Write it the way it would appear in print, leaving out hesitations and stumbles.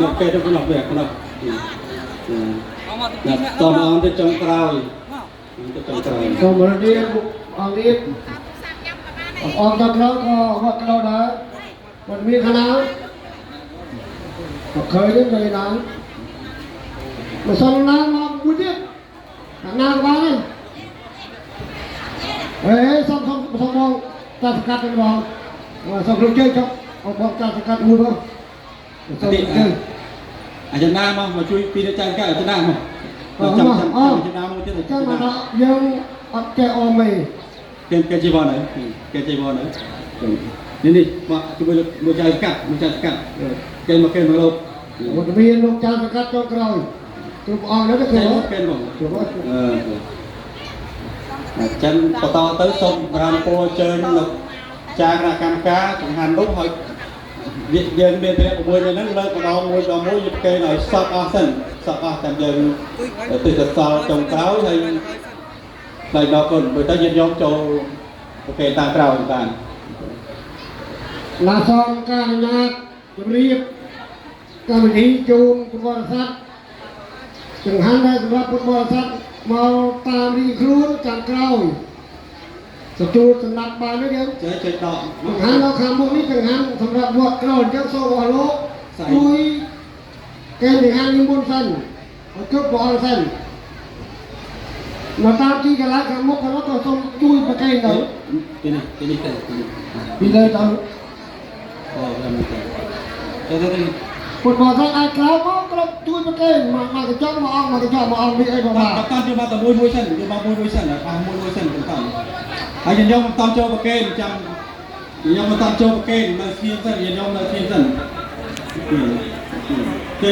យកគេទៅក្នុងវាក្នុងតមអនទៅចុងក្រោយទៅចុងក្រោយ សូមរលាអង្គទៀតអរដល់ក្រោយក៏វត្តក្រោយដែរវត្តមានខាងណាក៏ឃើញទេទៅណាមកសុំណាមកមួយទៀតខាងណាក៏បានដែរអេសុំសុំសុំបងតាសកាត់ទៅបងសុំគ្រូជ័យចុះបងតាសកាត់មួយបងសុំ ទី ជ័យ អាចារ្យណាមកមកជួយពីចាយកាអាចារ្យណាមកចាំចាំអាចារ្យណាមកទៀត ចឹងមកដល់យើងអត់ចេះអមទេ គេគេជីវ៉នហើយគេជីវ៉នហើយនេះនេះមកជាមួយមួយចៅកាត់មួយចៅកាត់គេមកគេមកលោក វត្តមានលោកចាសកាត់ចុងក្រោយគ្រប់អង្គនេះទៅ គេ គឺ មកគេមក គ្រប់ អឺអញ្ចឹងបន្តទៅសូមប្រាំពរជើញលោកចាគណៈកម្មការចង្ហាន់នោះហើយយើងមានព្រះ6នៅហ្នឹងលើកម្ដងមួយដល់មួយយកគេឲ្យសពអស់សិនសពអស់តាមយើងទិសសល់ចុងក្រោយហើយថ្លែងដល់គុណព្រោះតែញាតិញោមចូលប្រគេតាមក្រោយបាន ឡាសងការអនុញ្ញាតជម្រាបកម្មវិធីជូនពុទ្ធបរិស័ទចង្ហាន់ដែលសម្រាប់ពុទ្ធបរិស័ទមកតាមរីខ្លួនតាមក្រោយទទួលសម្រាប់បានទេយើង ចេះចេះដក ចង្ហាន់នៅខាងមុខនេះចង្ហាន់សម្រាប់វត្តក្រោយអញ្ចឹងសូមអស់លោកជួយកែចង្ហាន់នេះមុនសិនឲ្យគ្រប់ព្រះអង្គសិននៅតាមទីកន្លែងខាងមុខខាងនោះក៏សូមជួយប្រកែកទៅ ទីនេះទីនេះទៅទីនេះ ពីលើទៅ អូតាមទៅទៅទៅ ពុទ្ធបរិស័ទអាចក្រោមមកក្រុមជួយប្រកែកមកមកកញ្ចក់មកអង្គមកកញ្ចក់មកអង្គមានអីក៏ បា បាន ទតាមយកមកតែមួយមួយសិនយកមកមួយមួយសិនអស់មួយមួយសិនបន្តហើយញោមបន្តចូលប្រគេនចាំញោមបន្តចូលប្រគេននៅស្ងៀមសិនញោមនៅស្ងៀមសិនគេ